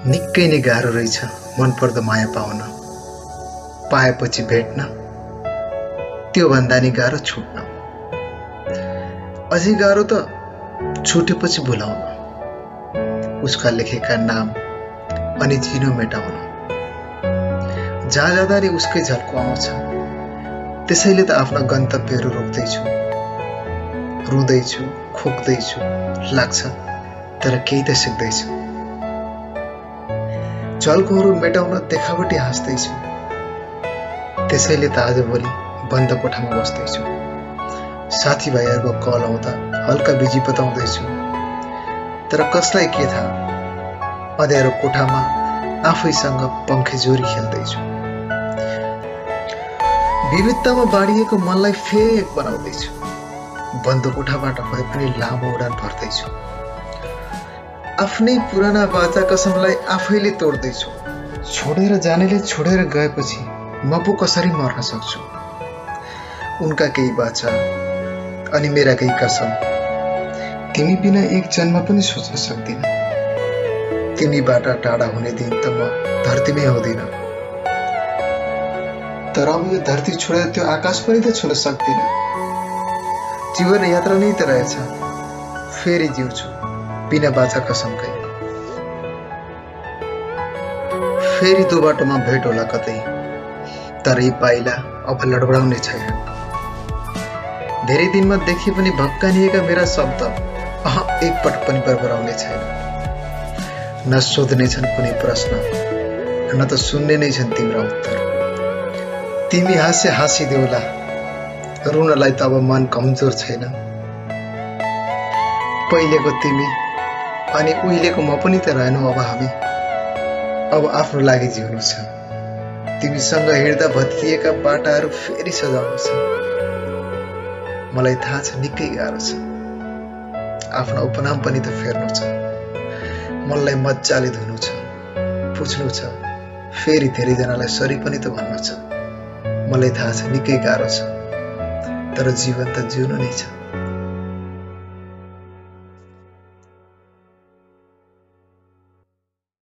निकै नै गाह्रो रहेछ मनपर्दो माया पाउन, पाएपछि भेट्न, त्यो भन्दा नि गाह्रो छुट्न, अझै गाह्रो त छुटेपछि भुलाउन, उसका लेखेका नाम अनि चिनो मेटाउन। जहाँ जाँदा नि उसकै झल्को आउँछ, त्यसैले त आफ्ना गन्तव्यहरू रोक्दैछु, रुँदैछु, खोक्दैछु, लाग्छ तर केही त सिक्दैछु। झल्कोहरू मेटाउन देखावटी हाँस्दैछु, त्यसैले त आजभोलि बन्द कोठामा बस्दैछु। साथीभाइहरूको कल आउँदा हल्का बिजी बताउँदैछु, तर कसलाई के थाहा, अँध्यारो कोठामा आफैसँग पङ्खेजोरी खेल्दैछु। विविधतामा बाँडिएको मनलाई फेक बनाउँदैछु, बन्द कोठाबाट भए पनि लामो उडान भर्दैछु। आफ्नै पुराना बाचा कसमलाई आफैले तोड्दैछु। छोडेर जानेले छोडेर गएपछि म पो कसरी मर्न सक्छु। उनका केही बाचा अनि मेरा केही कसम, तिमी बिना एक जन्म पनि सोच्न सक्दिन। तिमीबाट टाढा हुने दिन त म धरतीमै हुँदिन, तर अब यो धरती छोडेर त्यो आकाश पनि त छुन सक्दिन। जीवन यात्रा नै त रहेछ, फेरि जिउँछु बिना बाचा कसमकै। फेरि त्यो बाटोमा भेट होला कतै, तर यी पाइला अब लडबडाउने छैन। धेरै दिनमा देखि पनि भक्कानिएका मेरा शब्द एकपटक पनि बरबराउने छैन। न सोध्ने छन् कुनै प्रश्न, न त सुन्ने नै छन् तिम्रा उत्तर। तिमी हाँसे हाँसिदेऊला, रुनलाई त अब मन कमजोर छैन। पहिलेको तिमी अनि उहिलेको म पनि त रहेनौ अब हामी। अब आफ्नो लागि जिउनु छ, तिमीसँग हिँड्दा भत्किएका बाटाहरू फेरि सजाउनु छ। मलाई थाहा छ निकै गाह्रो छ, आफ्नो उपनाम पनि त फेर्नु छ। मनलाई मजाले धुनु छ, पुछ्नु छ, फेरि धेरैजनालाई सरी पनि त भन्नु छ। मलाई थाहा छ निकै गाह्रो छ, तर जीवन त जिउनु नै छ।